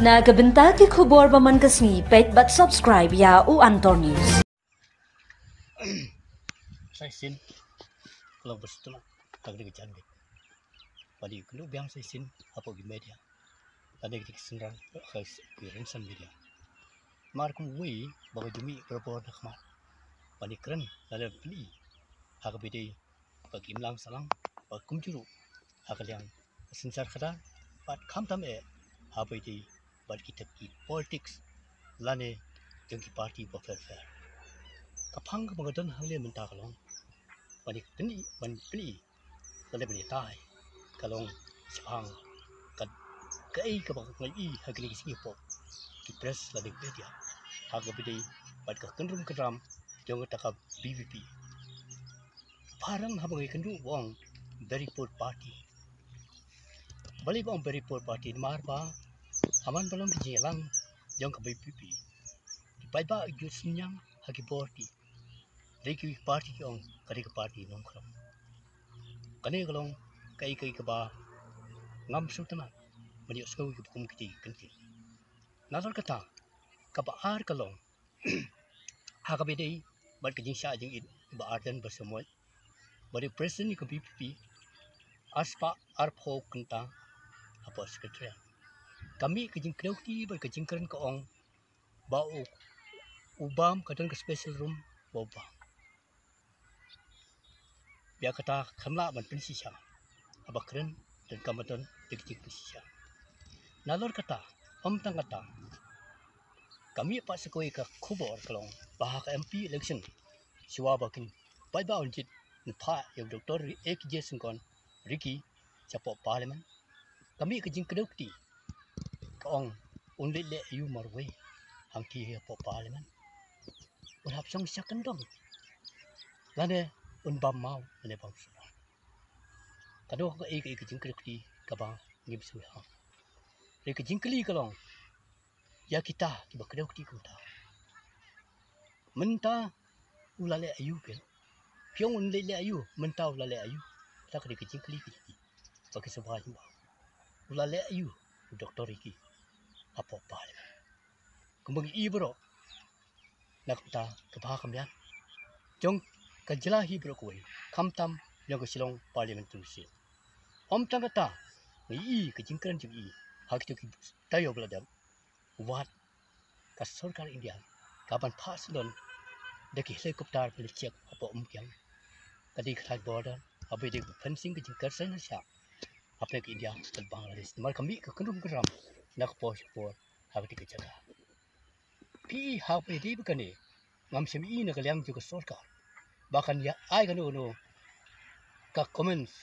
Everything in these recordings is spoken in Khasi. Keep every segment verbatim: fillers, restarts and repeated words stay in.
Na ka bynta ki khubor ba man ka sngi, peit bad subscribe ïa u Antor News. Sa shisien, ka long ba sdang ka dei ka jingbiang. Ba dei ka long biang sa shisien hapoh ki media. Lane ki synran, ha ki rynsan media. Namar kumwei ba ka jingmih barabor na khmat. Ba dei kren lane plie ha kaba dei ba ki imlang sahlang, ba kumjuh ruh ha ka liang ka synshar khadar, bad khamtam eh ha kaba dei bad ki tep ki politics lane jong ki party ba pher pher. Ka phang kaba nga don hangne mynta ka long ban pyni, ban pyni lane ban ïatai ka long shaphang ka, kaei kaba nga ïohi ha kine ki sngi hapoh ki press lane media ha kaba dei bad ka kynrum kynram jong kata ka V P P. Phareng haba ngi kynduh ba ong very poor party. Balei ba ong very poor party? Namar ba ha man ba long ki jingïalang jong ka V P P, ki paidbah ki ju synñiang ha ki bor ki. Dei ki party ki ong ka dei ka party nongkhrong. Kane ka long kaei kaei kaba ngam sngewtynnat ban ïohsngew ïa kiba kum kiti ki kyntien. Nalor kata, kaba ar ka long ha kaba dei bad ka jingshah jingit i Bah Ardent Basaiawmoit ba dei president ïa ka V P P, arspah arphew kynta hapoh secretariat. Ka mih ka jingkdew kti bad ka jingkren ka ong ba u, u bam ka don ka special room ba u bam. Bad kata kam lah ban pynshisha. Haba kren don kam don da ka jingpynshisha. Nalor kata, ym tang kata, ka mih pat sa kawei ka khubor ka long ba ha ka M P election, shuwa ba kin paidbah un jied, un phah ïa u Doctor A K J Syngkon, Ricky, shapoh Parliament. Ka mih ka jingkdew kti, ka ong un leit leh aiu marwei hangtei hapoh Parliament. Un hap shong sha kyndong lane un bam maw lane bam sura. Kano kaei kaei ka jingkdew kti kaba ngim sngewthuh. Hynrei ka jingkylli ka long ïa kita kiba kdew kti kumta, mynta u la leh aiu? Phi ong un leit leh aiu, mynta u la leh aiu? Kata ka dei ka jingkylli ka jong ki ba ki sngewbha jingbaw. U la leh aiu u Doctor Ricky hapoh Parliament? Kumba ngi i baroh na ka bynta ka bha ka miat jong ka jylla hi baroh kawei, khamtam jong ka Shillong Parliamentary Seat. Ym tang kata, ngi i ka jingkren jong i ha kito ki taïew ba la dep, wat ka sorkar India ka ban phah sngewdon da ki helicopter ban check hapoh Umkiang. Ka dei ka thaiñ border, haba dei ka fencing, ka jingkyrshan harsha hapdeng ka India bad Bangladesh. Namar ka mih ka kynrum kynram na ka por sha ka por ha katei ka jaka. Phi i ha kaba dei ba kane, ngam shym i na ka liang jong ka sorkar ba kan ïa ai kano kano ka comments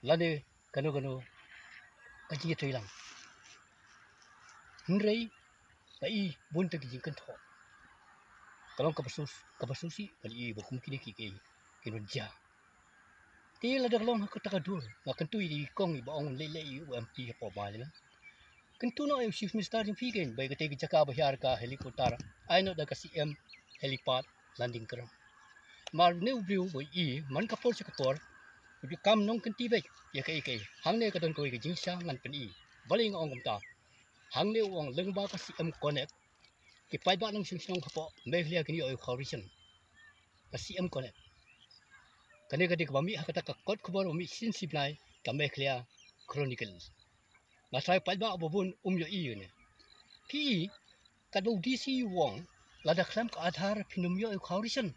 lane kano kano ka jingïatreilang. Hynrei nga i bun tang ki jingkynthoh. Ka long kaba sngewsih, kaba sngewsih ban i ba kum kine ki, ki, ki nongjia. Te lada ka long ha kata ka dur, nga kyntu ïa i kong iba ong un leit leh ïa u M P hapoh Parliament. Kyntu noh ïa u Chief Minister jong phi kein ba ïa katei ka jaka ba hiar ka helicopter, ai noh da ka C M helipad landing ground. Namar une u briew ba i man ka por sha ka por u ju kam nongkynti beit ïa kaei kaei. Hangne ka don kawei ka jingshisha ngan pyni. Balei nga ong kumta? Hangne u ong lyngba ka C M Connect, ki paidbah nongshong shnong hapoh Meghalaya kin ïoh ïa u khaw ration. Ka C M Connect. Kane ka dei kaba mih ha kata ka kot khubor ba mih shisien shi bnai, ka Meghalaya Chronicle. Nga tharai paidbah ba bun um ïohi ïa kane. Phi i katba u D C u ong lada khlem ka Aadhaar phin ym ïoh ïa u khaw ration.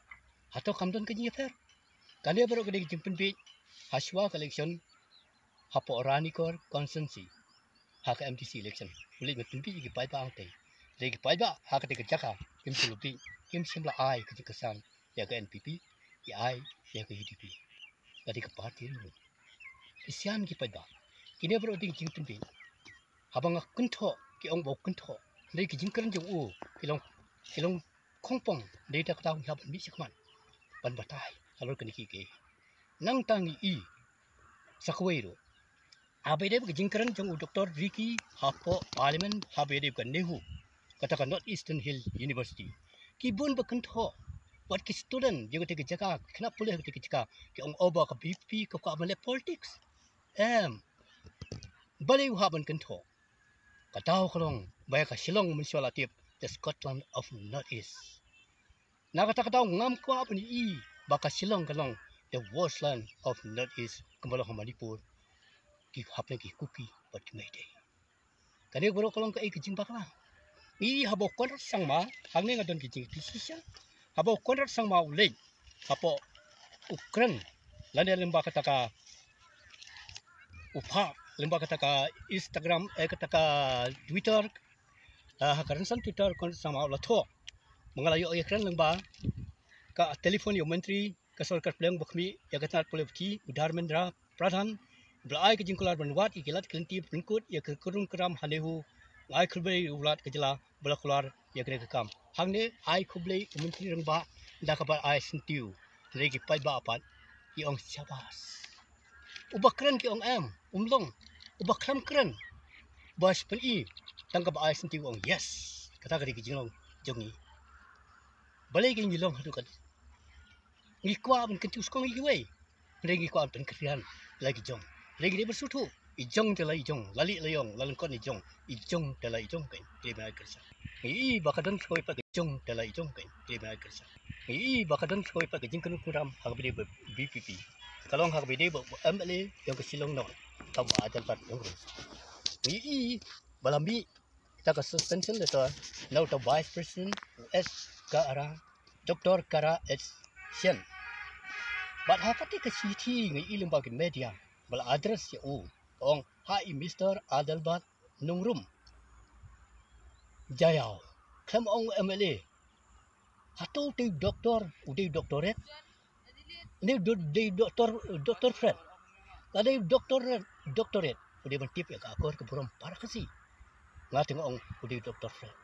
Hato kam don ka jingïapher? Kane baroh ka dei ka jingpynbieit ha shuwa ka election hapoh Ranikor constituency, ha ka M D C election. U leit ban pynbieit ïa ki paidbah hangtei. Lei ki paidbah ha katei ka jaka kim shym la bieit, kim shym la ai ka jingkyrshan ïa ka N P P, ki ai ïa ka U D P. Ka dei ka party ruh. Ki sian ki paidbah. Kine baroh dei ki jingpynbieit. Haba nga kynthoh, ki ong ba u kynthoh. Hynrei ki jingkren jong u ki long, ki long khongpong. Dei da kata ngi hap ban mih shakhmat ban batai halor kine kiei kiei. Nangta ngi i sa kawei ruh, haba ïadei bad ka jingkren jong u Doctor Ricky hapoh Parliament, haba ïadei bad ka NEHU, kata ka North Eastern Hill University, ki bun ba kynthoh wat ki student jong katei ka jaka, ki khynnah pule ha katei ka jaka, ki ong, o ba ka V P P ka kwah ban leh politics. Em, balei u hap ban kynthoh? Ka daw ka long ba ïa ka Shillong mynshuwa la tip the Scotland of North East. Na kata ka daw ngam kwah ban ïohi ba ka Shillong ka long the worst land of North East, kumba long ha Manipur, ki hapdeng ki Kuki bad ki Meitei. Kane baroh ka long kaei ka jingbakla. Ngi ïohi haba u Conrad Sangma, hangne nga don ki jingkitkhlieh shisha. Haba u Conrad Sangma u leit hapoh, u kren lane lyngba kata ka, u phah lyngba kata ka Instagram, eh, kata ka Twitter, ah, ha ka rynsan Twitter, u Conrad Sangma u la thoh ba nga la ïoh ïakren lyngba ka telephone ïa u Myntri ka Sorkar Pdeng ba khmih ïa ka tnat pule puthi, u Dharmendra Pradhan, ba la ai ka jingkular ban wad ïa ki lad ki lynti ban pynkut ïa ka kyrduh kyrram ha NEHU. Nga ai khublei ïa u Lat ka jylla ba la kular ïa kane ka kam. Hangne ai khublei u Myntri Rangbah da kaba ai syntiew. Hynrei ki paidbah pat ki ong shabas. Uba kren ki ong em, um long. Uba khlem kren, ba shu pyni tang kaba ai syntiew ong yes. Kata ka dei ka jinglong jong ngi. Balei ka ngi long haduh katne? Ngi kwah ban kyntiew skong ïa kiwei, hynrei ngi kwah ban pynkhrian ïa la ki jong. Hynrei ngi dei ban sngewthuh, i jong te la i jong, la lieh la ïong, la lyngkot i jong, i jong te la i jong kein, dei ban ai kyrshan. Ngi ïohi ba ka don kawei pat ka jong te la i jong kein, dei ban ai kyrshan. Ngi ïohi ba ka don kawei pat ka jingkynduh kynram ha kaba ïadei bad VPP. Ka long ha kaba ïadei bad u MLA jong ka Shillong North, ka Bah Adelbert Nongrum. Ngi ïohi ba la mih ïa ka suspension letter na uta u Vice President u S Kara, Doctor Kara S Shen. Bad ha kata ka shithi ngi ïohi lyngba ki media ba la address ïa u, ong ha i Mister Adelbert Nongrum. Jaiaw, khlem ong MLA. Hato u dei u doktor, u dei u doctorate? Une u dei doktor, doktor Fred. Lada u dei doktor, doctorate, u dei ban tip ïa ka akor ka burom para Khasi. Nga te nga ong u dei doktor Fred.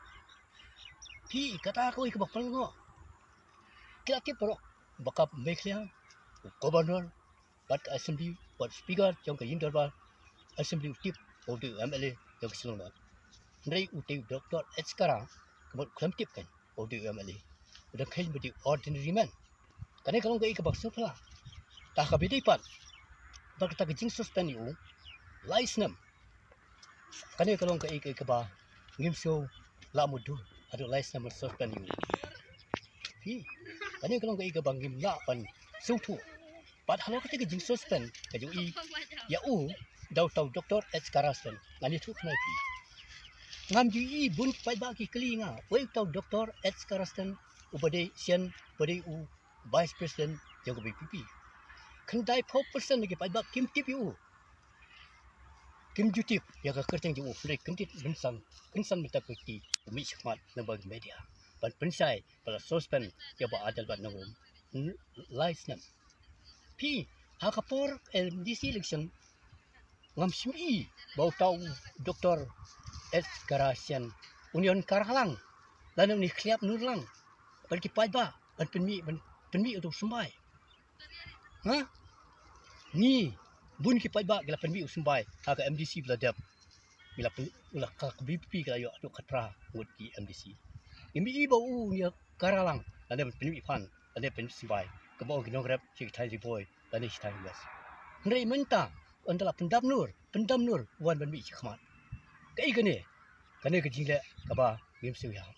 Phi, kata kawei kaba pynlyngngoh. Ki la tip baroh ba ka Meghalaya, u governor bad ka assembly, bad speaker jong ka Ïing Dorbar Assembly u tip ba u dei u MLA jong ka Shillong North. Hynrei u dei u doktor H Kara, ka mut khlem tip kein ba u dei u MLA. U dang kheiñ ba u dei u ordinary man. Kane ka long kaei kaba sngewphylla. Te ha kaba ïadei pat bad kata ka jingsuspend ïa u lai snem. Kane ka long kaei kaei kaba ngim sngew lah mutdur haduh lai snem ban suspend ïa u. Phi, kane ka long kaei kaba ngim lah ban sngewthuh. Bad halor kata ka jingsuspend ka jong i ïa u da uta u doktor H Kara Shen, ngan ïathuh khnang ïa phi. Ngam ju ïohi, bun ki paidbah ki kylli ïa nga, wei uta u doktor H Kara Shen uba dei, Shen uba dei u Vice President jong ka VPP. Khyndai phew percent na ki paidbah kim tip ïa u. Kim ju tip ïa ka kyrteng jong u, hynrei kyntien kynsan, kynsan mynta ka kti u mih shakhmat lyngba ki media ban pynshai ba la suspend ïa u Bah Adelbert Nongrum lai snem. Phi, ha ka por MDC election ngam shym i ba uta u doktor H Kara Shen un ïa un kar halang lane un ïa khlieh nur lang bad ki paidbah ban pynmih, ban pynmih uta u symbai. Ha? Ngi, bun ki paidbah ki la pynmih u symbai ha ka MDC ba la dep. Ngi la pyn-, la ka, ka VPP ka la ïoh haduh khatphra ngut ki MDC. Ngim i ba u un ïa kar halang lane ban pynmih fund lane pynmih symbai, kumba ong ki nongrep sha ki thaiñ Ri Bhoi lane sha ki thaiñ Ri West. Hynrei mynta ynda la pyndap nur, pyndap nur, wan ban mih shakhmat. Kaei kane? Kane ka jingleh kaba ngim sngew ïahap.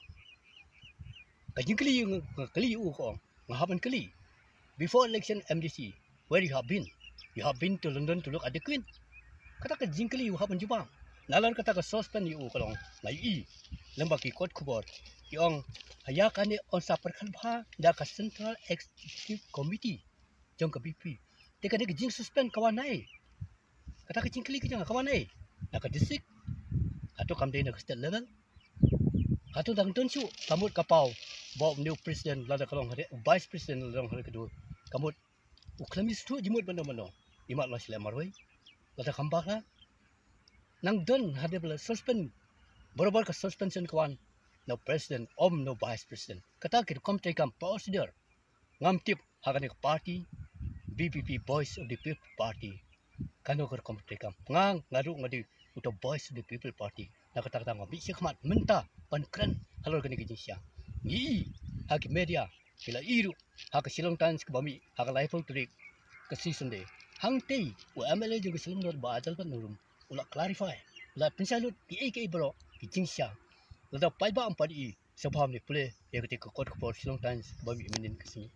Ka jingkylli, nga kylli ïa u, ka ong, nga hap ban kylli. Before election MDC, where you have been? You have been to London to look at the Queen. Kata ka jingkylli u hap ban jubab. Nalor kata ka suspend ïa u, ka long, nga ïohi lyngba ki kot khubor ki ong, ha ïa kane yn sa pyrkhat bha da ka Central Executive Committee jong ka VPP. Te kane ka jingsuspend ka wan naei? Kata ka jingkylli ka jong nga, ka wan naei? Na ka district? Hato kam dei na ka state level? Hato dang don shuh ka mut ka paw ba une u president lada ka long ha, u vice president lada ka long ha ka dur, ka mut u khlem ïa sngewthuh jingmut ban ong ban ong, imat la shlem marwei, lada kam bakla. Nang don hadien ba la suspend, barabor ka suspension ka wan na u president, ym na u vice president. Kata ki rukom treikam, procedure. Ngam tip ha kane ka party VPP, Voice of the People Party, kano ka rukom treikam. Nga, nga ruh nga dei uta u Voice of the People Party. Na kata kata nga mih shakhmat mynta ban kren halor kane ka jingshisha. Ngi i ha ki media, ki la i ruh ha ka Shillong Times kaba mih ha ka laiphew tarik ka sngi Sunday. Hangtei u MLA jong ka Shillong North Bah Adelbert Nongrum u la clarify, u la pynshai lut kiei kiei baroh ki jingshisha. Lada paidbah ym pat ïohi, sa bha ym pule ïa kata ka kot khubor Shillong Times ba mih mynnin ka sngi.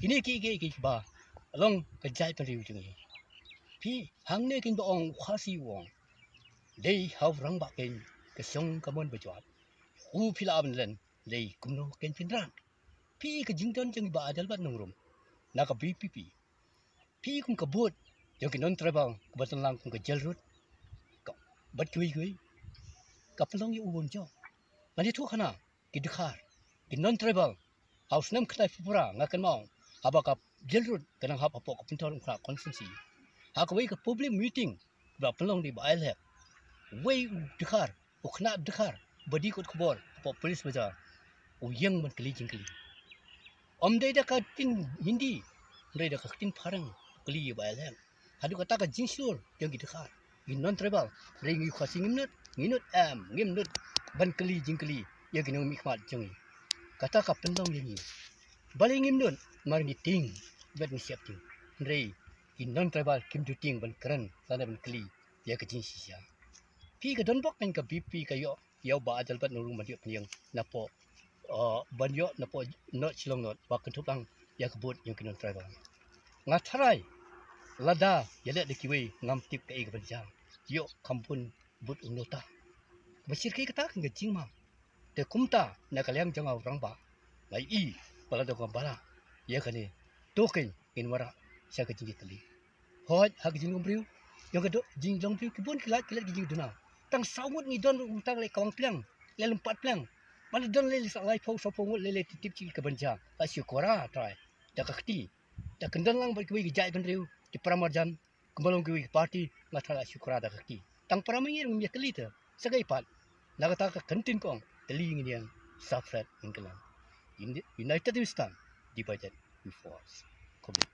Kine ki ki ki ba long ka jaitbynriew jong ngi. Phi hangne kin ba ong u Khasi u ong, dei ha u rangbah kein ka shong ka mon ba jwat. U phi la ban len, dei kumno kein phin ran. Phi ka jingdon jong i Bah Adelbert Nongrum na ka B P P. Phi kum ka vote jong ki non tribal kaba tang lang kum ka jail road, ka bad kiwei kiwei, ka pynlong ïa u bun jong. Ngan ïathuh khana, ki dkhar, ki non tribal, ha u snem khyndai phew phra nga kynmaw, haba ka jail road ka nang hap hapoh ka Pynthorumkhrah constituency. Ha kawei ka public meeting ba pynlong da i Bah Ailhek, wei u dkhar, u khynnah dkhar ba dei kot khubor hapoh police bazar, u ïeng ban kylli jingkylli. Ym dei da ka ktien Hindi, ym dei da ka ktien phareng, kylli ïa Bah Ailhek. Haduh kata ka jingshlur jong ki dkhar, ki non tribal, hynrei ngi Khasi ngim nud, ngi nud em, ngim nud ban kylli jingkylli ïa ki nongmihkhmat jong ngi. Kata ka pynlong ïa ngi. Balei ngim nud? Namar ngi tieng, bad ngi sheptieng. Hynrei ki non tribal kim ju tieng ban kren lane ban kylli ïa ka jingshisha. Phi, ka don bok kein ka B P ka ïoh ïa u Bah Adelbert Nongrum ban ïoh pynïeng napoh, uh, ban ïoh napoh North Shillong North ba kynthup lang ïa ka vote jong ki non tribal. Nga tharai lada ïaleh da kiwei ngam tip kaei kaban jia. Ïoh kham bun vote u nota. Ba shyrkhei kata ka jingma. Te kumta na ka liang jong nga u rangbah, nga ïohi ba lada ka bala ïa kane, to kein ngin wanrah sha ka jingïatylli. Hooid, ha ka jinglong briew, jong ka do-, jinglong briew ki bun ki lait ki lait ki jingduna. Tang saw ngut ngi don ruh, tang lei kawang pliang, lei lympat pliang. Ban don lei lei sa laiphew sawphew ngut, lei lei tip tip shi kaban jia. La shukor, Trai, da ka kti. Da kyndon lang bad kiwei ki jaitbynriew, ki para marjan, kumba long kiwei ki party, nga tharai la shukor da ka kti. Tang para mihngiar ngim ïatylli te, sa kaei pat. Na kata ka kyntien ka ong, tylli ngin ïeng, separate ngin kylla. Uni-, united we stand, divided we fall. Khublei.